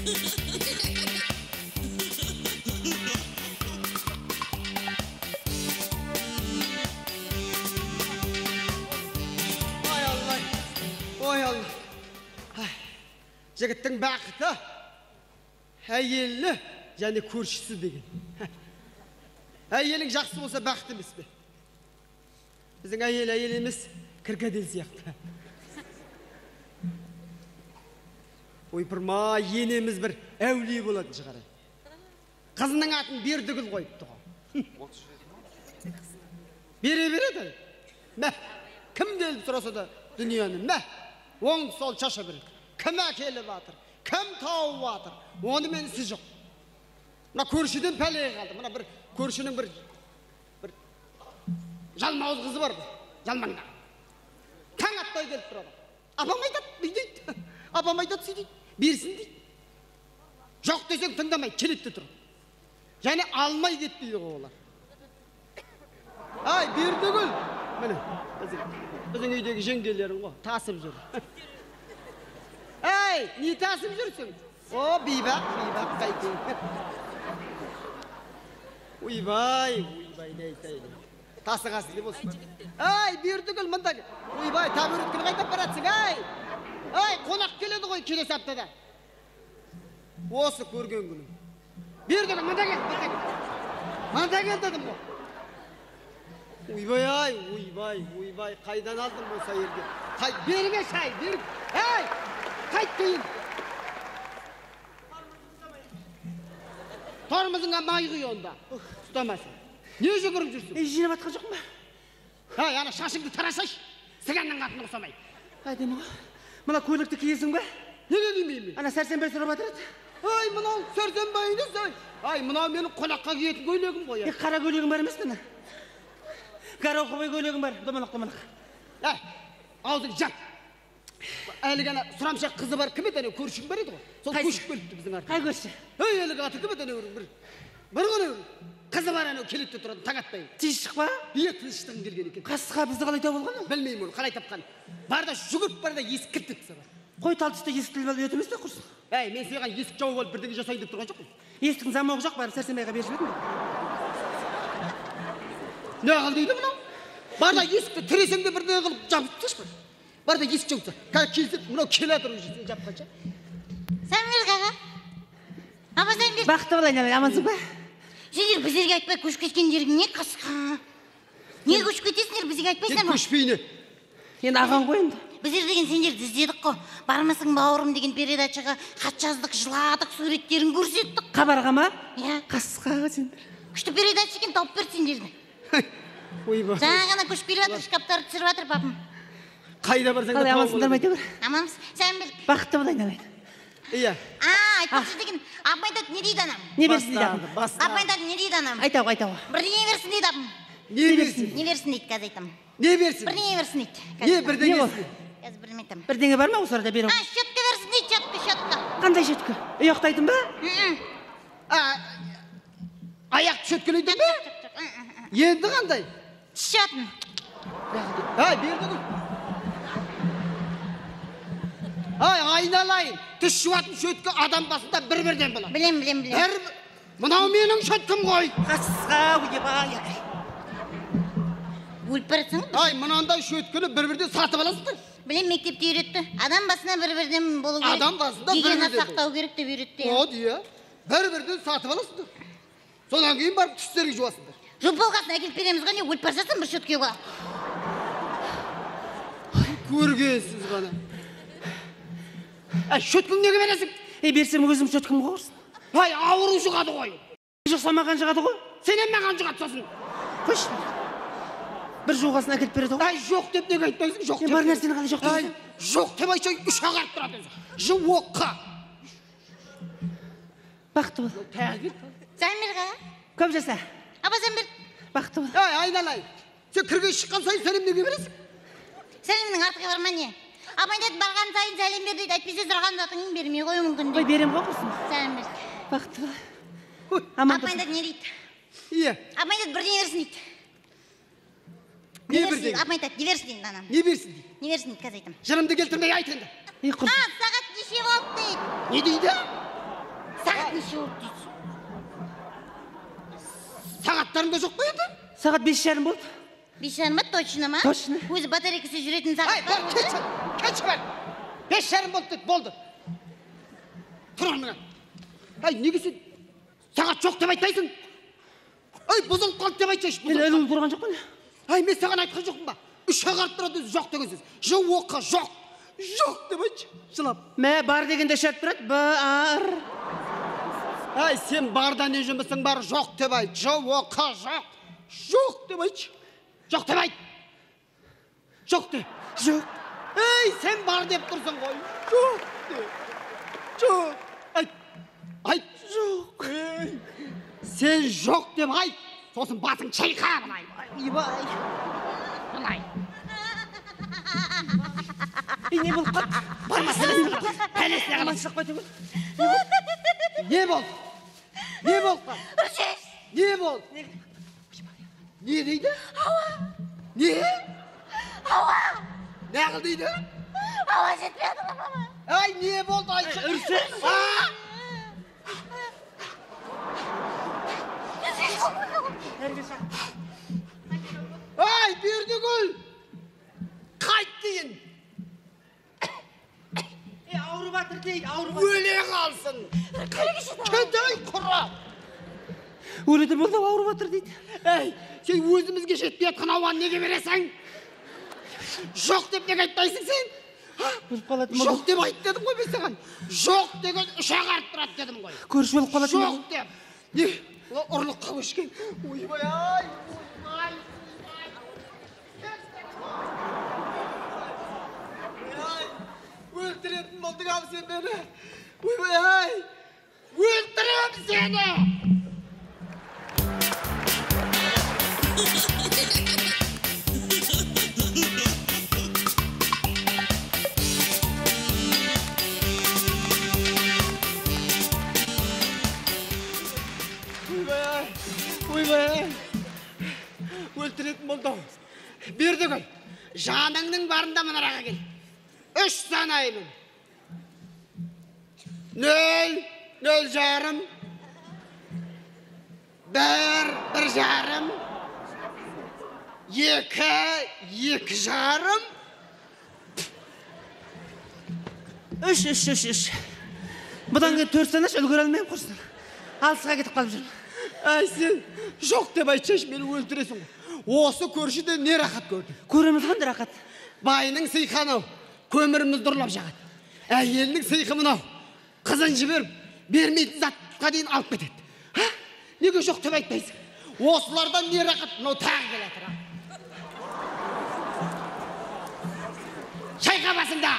Ой Алла, ой Алла. Жігіттің бақыты әйелі және көршісі деген. Әйелің жақсы болса бақыт емес пе? Біздің әйел әйел емес, крокодил сияқты. Ойпырма, енеміз бір әулие болатын шығар. Қызының атын Бердігүл қойыпты ғой. Бере береді. Мә, кім келіп сұраса да дүниені, мә, оң сол шаша береді. Кім әкеліп жатыр, кім тауып жатыр, онымен ісі жоқ. Мына көршіден пәле қалды. Мына бір көршінің бір жалмауыз қызы бар, жалмаңда. Таң атпай келіп тұрады. Апам айтады, бүй дейді. Апам айтады, сүй дейді, берсін дейді. Жоқ десең тыңдамай, келеді де тұрады. Және алмай кетпейді ғой олар. Ай, Бердігүл, міне, біздің үйдегі жеңгелерің ғой, тасып жүр. Ей, не тасып жүрсің? О, бейбақ, бейбақ, қайтейін. Ойбай, ойбай, не айтайын. Тасығасы не болсын. Ай, Бердігүл, мында. Ойбай, табуреткені қайда баратсың, ай? Ай, қонақ келеді ғой келесі аптада. Осы көрген күнім. Бердігүл, мында кел, мында кел. Мында кел дедім ғой. Ойбай, ай, ойбай, ойбай, қайдан алдым осы әйелге? Беріңе шай, бер. Ей, қайт кейін. Тормозыңа май құй онда. Ұстамасын. Не жүгіріп жүрсің? Жинап атқан жоқпын ба? Ай, ана шашыңды тарасайшы. Сығанның атын ұқсамай. Әдемі ғой. Мына көйлекті киесің бе? Неге кимеймін мен? Ана Сәрсенбай сұрап жатыр еді. Ай, мынау Сәрсенбай емес, ай. Ай, мынау менің қонаққа киетін көйлегім ғой. Қара көйлегім бар емес пе ана? Гороховый көйлегім бар, домалақ, домалақ. Әй, аузың жап. Әлгі ана сұрамшақ қызы бар, кім еді анау, көршің бар еді ғой. Сол көшіп келіпті біздің артына. Қай көрші? Ей, әлгі аты кім еді анау, бір ғана қызы бар анау келеді де тұрады, таң атпай. Тыныштық па? Иә, тыныштығын келген екен. Қасқа бізді қалай тауып алған ол? Білмеймін оны, қалай тапқан. Бар да жүгіріп бар да есік кілттеп тастады. Қой тал түсте есік тіліп алып ұят емес пе құрсын? Әй, мен саған есік жауып алып бірдеңе жасайын деп тұрған жоқпын. Есіктің замогы жоқ, барып Сәрсенбайға беріп жібердім. Не қыл дейді мынау? Бар да есікті тіресең де бірдеңе қылып жабып тасташы бір. Бар да есік жауып таста. Қазір келсе, мынау келе жатыр уже сен жапқанша. Сәлем аға. Апа сәлем бер. Бақытты бол айналайын, амансың ба? Сендер біздерге айтпай көшіп кеткендерің не қасқа? Не көшіп кетесіңдер, бізге айтпайсыңдар ма? Көшпей не? Енді ағаң ғой енді. Біздер деген сендерді іздедік қой. Бармасың бауырым деген передачаға хат жаздық, жыладық, суреттерін көрсеттік. Хабарға ма? Иә. Қасқа сендер. Күшті передача екен, тауып берді сендерді. Ойбай. Жаңа ғана көшіп келе жатыр, шкафтарды түсіріп жатыр папам. Қайда барсаң да қалай амансыңдар ма әйтеуір? Аманбыз. Сәлем бер. Бақытты бол айналайын. Иә. А, айтпақшы деген, апам айтады, не дейді анам? Не берсін дейді апам? Апам айтады, не дейді анам? Айта ғой, айта ғой. Бірдеңе берсін дейді апам. Не берсін? Не берсін дейді, қазір айтамын. Не берсін? Бірдеңе берсін дейді. Не бірдеңе? Қазір бірдеме айтамын. Бірдеңе бар ма осы арада беру? А, щетка берсін дейді, щетка, щетка. Қандай щетка? Ұяқтайтын ба? Аяқ щеткелейтін бе? Енді қандай? Тіс жуатын. Ай, Бердігүл. Ай, айналайын. Тіс жуатын щетка адам басында бір-бірден болады. Білем, білем, білем. Мынау менің щеткам ғой. Қасқа, ойбай. Өліп баратсың ғой. Ай, мынандай щетканы бір-бірден сатып аласыңдар. Білем, мектепте үйретті. Адам басына бір-бірден болу керек. Адам басында Гигиена бір-бірден сақтау керек деп үйретті. О, иә. Бір-бірден сатып аласыңдар. Содан кейін барып тістеріңді жуасыңдар. Жуып болғасын әкеліп береміз ғой, не өліп бара жатсың бір щеткеге ғой. Көргенсіз ғана. Әй, щеткаңды неге бересің? Ей, берсем өзім щеткам ғой құрсын. Ай, ауру жұғады ғой. Жұқса маған жұғады ғой. Сенен маған жұғады сосын. Қойшы. Бір жуғасын әкеліп береді ғой. Ай, жоқ деп неге айтпайсың? Жоқ деп. Бар нәрсені қалай жоқ Ай, дейсің? жоқ деп айтсаң, үш ағарып тұрады өзі. Жуоққа. Бақытты бол. Тағы кел. Сәлем бер, аға. Көп жаса. Апа, сәлем бер. Бақытты бол. Ай, айналайын. Сен кірген шыққан сайын сәлем неге бересің? Сәлемнің артығы бар ма не? Апа айтады, барған сайын сәлем бер дейді, әйтпесе сұраған затыңды бермей қоюы мүмкін Қой, дейді. берем ғой құрсын. Сәлем бер. Бақытты бол. Аман Апа тұрсын. айтады, не дейді? Иә. Апа айтады, бірдеңе берсін дейді. Не Не берсін бірдеңе? дейді? Апа айтады, не берсін дейді анам. Не берсін дейді? Не берсін дейді, қазір айтамын. Жырымды келтірмей айт енді. Ей, құрсын. А, сағат неше болды дейді. Не дейді? Сағат неше болды дейсің? Сағаттарың да жоқ па енді? Сағат 5:30 болды. 5:30 ма, точно ма? Точно. Өзі батарейкасы жүретін Ай, сағат бар, бар. Кетші, кетші, бар. 5:30 болды деді, болды. Тұр орныңа. Ай, неге сен сағат жоқ деп айтпайсың? Ай, бұзылып қалды деп айтсайшы. Мен Бұзылып ілулі тұрған жоқпын. Ай, мен саған айтқан жоқпын ба? Үш ағарып тұрады өзі, жоқ деген сөз. Ж, О, Қ, жоқ. Жоқ деп айтшы, жылап. Мә, бар дегенде шарт тұрады. Б, А, Р. Ай, сен барда не жұмысың бар, жоқ деп айт. Ж, О, Қ, жоқ. Жоқ деп айтшы. Жоқ деп айт. Жоқ де. Жоқ. Ей, сен бар деп тұрсың ғой. Жоқ де. Жоқ. Айт. Айт. Жоқ. Ей, сен жоқ деп айт. Сосын басың шайқа былай. Ойбай. Былай. Ей, не болып қалды? Бармаса пәлесіне қаласың. Аманшылық па түгел? Не болды? Не болды? Үрсеш. Не болды? Не дейді? Ауа. Не? Ауа. Не қыл дейді? Ауа жетпей жатыр мама. Ай, не болды? Айтшы. Үрсеш. А? Ай, Бердігүл! Қайт дейін. Ей, ауырып жатыр дейді, ауырып жатыр. Өле қалсын. Кетай құра. Өледі болды, ауырып жатыр дейді. Ей, сен өзімізге жетпей жатқан ауаны неге бересің? Жоқ деп неге айтпайсың сен? Өліп қалатын Жоқ болды. Деп айт дедім ғой мен саған. Жоқ деген үш ағарып тұрады дедім ғой. Көрші өліп қалатын Жоқ болды. Деп. Не? Мына ұрлыққа көшкен. Ойбай ай, ойбай. Ой, өлтіретін болдың ау сен мені. Ойбай ай, өлтірем сені. Ойбай ай, ойбай ай. Өлтіретін болды ау. Бердігүл, жаныңның барында мұнараға кел. Үш санаймын. 0, 0,5. 1, 1,5. 2, 2,5. 3, 3, 3, 3. Бұдан кейін 4 санашы, үлгере алмаймын құрсын. Алысқа кетіп қалып жүрмін. Әй, сен жоқ деп айтсайшы, мені өлтіресің ғой. Осы көршіде не рахат көрдің? Көреміз ғой енді рахат. Байының сыйқы анау, көмірімізді ұрлап жағады. Әйелінің сыйқы мынау, қызын жіберіп, бермейтін затқа дейін алып кетеді. Ха? Неге жоқ деп айтпайсың? Осылардан не рахат, мынау тағы келе жатыр. Шайқа басыңда!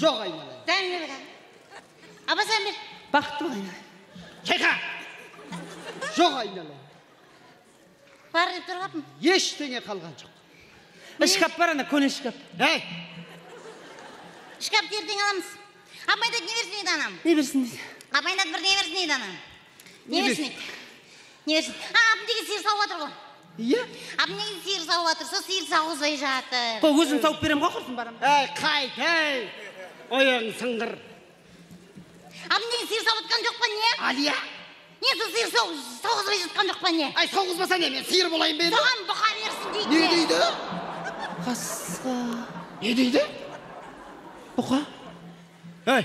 Жоқ айналайын. Сәлем бер. Апа, сәлем бер. Бақытты бол айналайын. Шайқа! Жоқ айналайын. Бар деп тұр қапым. Ештеңе қалған жоқ. Шкаф бар ана, көне шкаф. Әй! Шкафты ертең аламыз. Апа айтады, не берсін дейді анам? Не берсін дейді? Апа айтады, бірдеңе берсін дейді анам. Не Не берсін дейді? Не берсін? А, апам деген сиыр сауып жатыр ғой. Иә? Апам деген сиыр сауып жатыр, сол сиыр сауғызбай жатыр. Қой, өзім сауып беремін ғой, құрсын барам. Әй, қайт, әй! Аяғың сыңғыр. Апам деген сиыр сауып жатқан жоқ па не? Алия! Не, сол сиыр сауғызбай жатқан жоқ па не? Ай, сауғызбаса не, мен сиыр болайын ба енді? Соған бұқа берсін дейді. Не дейді? Қасқа. Не дейді? Бұқа. Әй,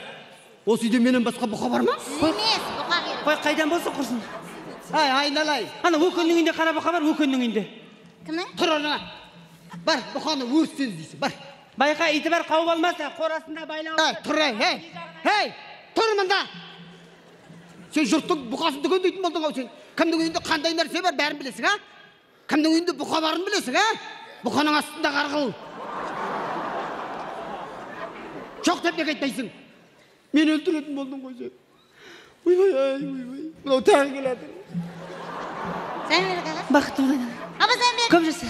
осы үйде менен басқа бұқа бар ма? Сіз емес, бұқа беріп. Қой, қайдан болсын құрсын. Әй, айналай. Ана өкеннің үйінде қара бұқа бар, өкеннің үйінде. Кімнің? Тұр орныңа. Бар, бұқаны өрістен іздейсің, бар. Байқа, иті бар, қауып алмаса, қорасында байлау. Әй, тұр, әй, әй, әй, тұр мында. Сен жұрттың бұқасын түгендейтін болдың ау сен. Кімнің үйінде қандай нәрсе бар, бәрін білесің, а? Кімнің үйінде бұқа барын білесің, а? Бұқаның астында қарғыл. Жоқ деп неге айтпайсың? Мені өлтіретін болдың ғой сен. Ойбай, ай, ойбай. Мынау тағы келе жатыр. Сәлем бер, аға. Бақытты бол айналайын. Апа, сәлем бер. Көп жаса.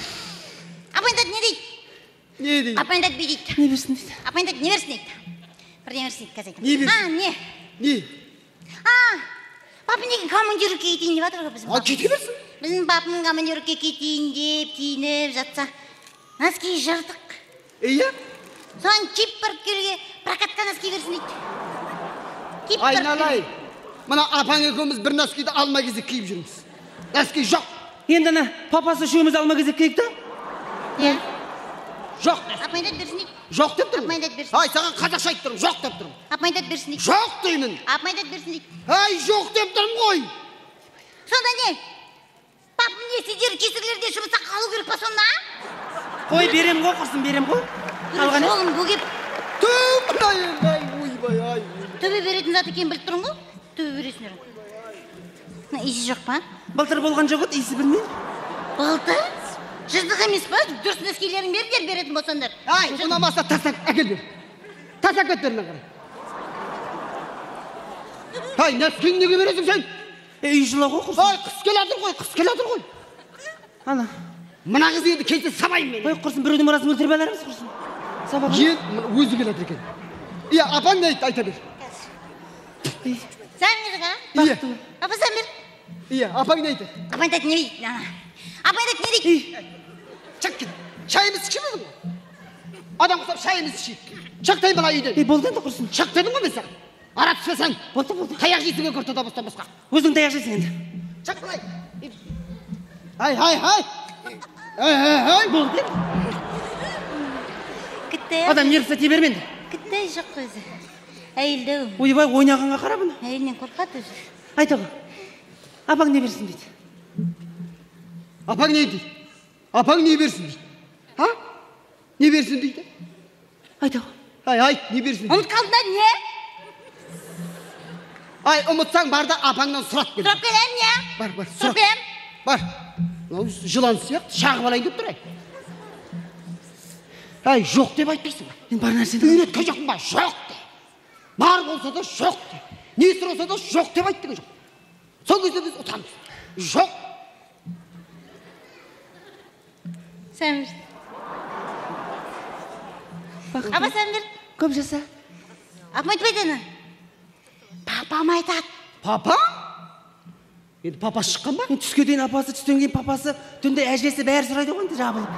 Апа айтады, не дейді? Не дейді? Апа айтады, бүй дейді. Не берсін дейді? Апа айтады, не берсін дейді. Бірдеңе берсін дейді, қазір айтамын. Не берсін? А, не? Не? А, папам деген командировкаға кетейін деп жатыр ғой біздің А, папам. кете берсін. Біздің папам командировкаға кетейін деп киініп жатса, носки жыртық. Иә? Соған киіп барып келуге прокатқа носки берсін дейді. Айналай. Мына апаң екеуміз бір носкиді алма кезек киіп жүрміз. Носки жоқ. Енді ана папасы үшеуміз алма кезек киік та? Иә. Жоқ. Апам айтады берсін дейді. Жоқ деп тұрмын. Апам айтады берсін. Ай, саған қазақша айтып тұрмын, жоқ деп тұрмын. Апам айтады берсін дейді. Жоқ деймін. Апам айтады берсін дейді. Ай, жоқ деп тұрмын ғой. Сонда не? Папам не сендер кесірлерде жұмыста қалу керек па сонда? Қой, берем ғой, құрсын, берем ғой. Алған жолым бөгеп. Ту, мына енді, ай, ойбай, ай. Төбе беретін зат екенін біліп тұрмын ғой. Төбе бересіңдер. Мына иісі жоқ па? Былтыр болған жоқ еді, иісі білмеймін. Былтыр? Жыздық емес па? Дұрыс носкилерін беріңдер, беретін болсаңдар. Ай, ұнамаса тастап әкел бер. Тастап кет бер мына қарай. Ай, носкиіңді неге бересің сен? Үй жылы ғой құрсын. Ай, қыс келе жатыр ғой, қыс келе жатыр ғой. Ана. Мына қыз енді келсе сабаймын мен. Ой, құрсын, біреудің мұрасын өлтіріп алармыз құрсын. Сабақ. Енді өзі келе жатыр екен. Иә, апаң не айтты, айта бер. Сен бер, а? Иә. Апа, сен бер. Иә, апаң не айтады? Апаң айтады не дейді? Ана. Апаң айтады не дейді? Шық кет. Шайымызды ішіп едің ғой. Адам құсап шайымызды ішейік. Шық деймін мына үйден. Болды енді құрсын. Шық дедім ғой мен саған. Ара түспесең. Болды, болды. Таяқ жейсің ортада бостан босқа. Өзің таяқ жейсің енді. Шық былай. Ай, ай, ай. Ай, ай, ай. Болды. Күтті. Адам нервісі тие берме енді. Күтті жоқ өзі. Әйелді. Ойбай, ойнағанға қара бұны. Әйелінен қорқады өзі. Айта ғой. Апаң не берсін дейді. Апаң не дейді? Апаң не берсін дейді? А? Не берсін дейді? Айта ғой. Ай, айт, не берсін дейді? Ұмытып қалдың да не? Ай, ұмытсаң бар да апаңнан сұрап кел. Сұрап келемін, не? Бар, бар, сұрап сұрап. келемін. Бар. Мынау жылан сияқты шағып алайын деп тұр, ай. Ай, жоқ деп айтпайсың ба? Мен бар нәрсені үйреткен жоқпын ба? Жоқ де. Бар болса да жоқ де. Не сұраса да жоқ деп айт деген жоқ. Сол кезде біз ұтамыз. Жоқ. Сен бер. Апа, сен бер. Көп жаса. Апам айтпайды ана. Папам айтады. Папа? Енді папасы шыққан ба? Енді түске дейін апасы, түстен кейін папасы, түнде әжесі бәрі сұрайды ғой енді жабылып.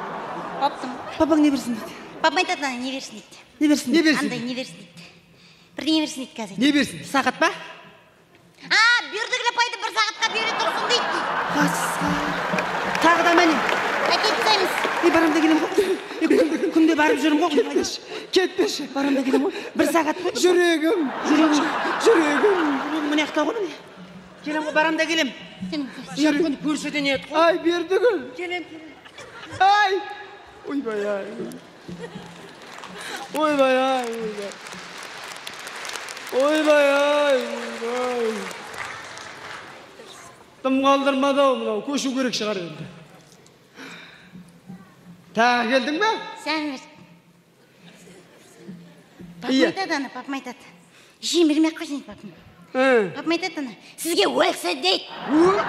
Паптым. Папаң не берсін дейді? Папам айтады ана, не берсін дейді. Не берсін? Не берсін? Андай не берсін дейді. Бірдеңе берсін дейді қазір. Не берсін? Сағат па? А, Бердігүл апайды бір сағатқа бере тұрсын дейді. Қасқа. Тағы да міне. Әкеліп тастаймыз. Барам да келем ғой. Күнде барып жүрмін ғой. Кетпеші, кетпеші. Барам да келем ғой. Бір сағат қой. Жүрегім. Жүрегім. Жүрегім. Жүрегім мына жақта ғой міне. Келем ғой, барам да келем. Сен Көршіден еді ғой. Ай, Бердігүл. Келем, келем. Ай. Ойбай, ай. Ойбай, ай, ойбай. Ойбай, ай, ойбай. Тым қалдырмады ау мынау, көшу керек шығар енді. Тағы келдің бе? Сен бер. Папам Иә. айтады ана, папам айтады. Жем бермей ақ қойсын дейді папам. Папам айтады ана, сізге өлсе дейді. Ө?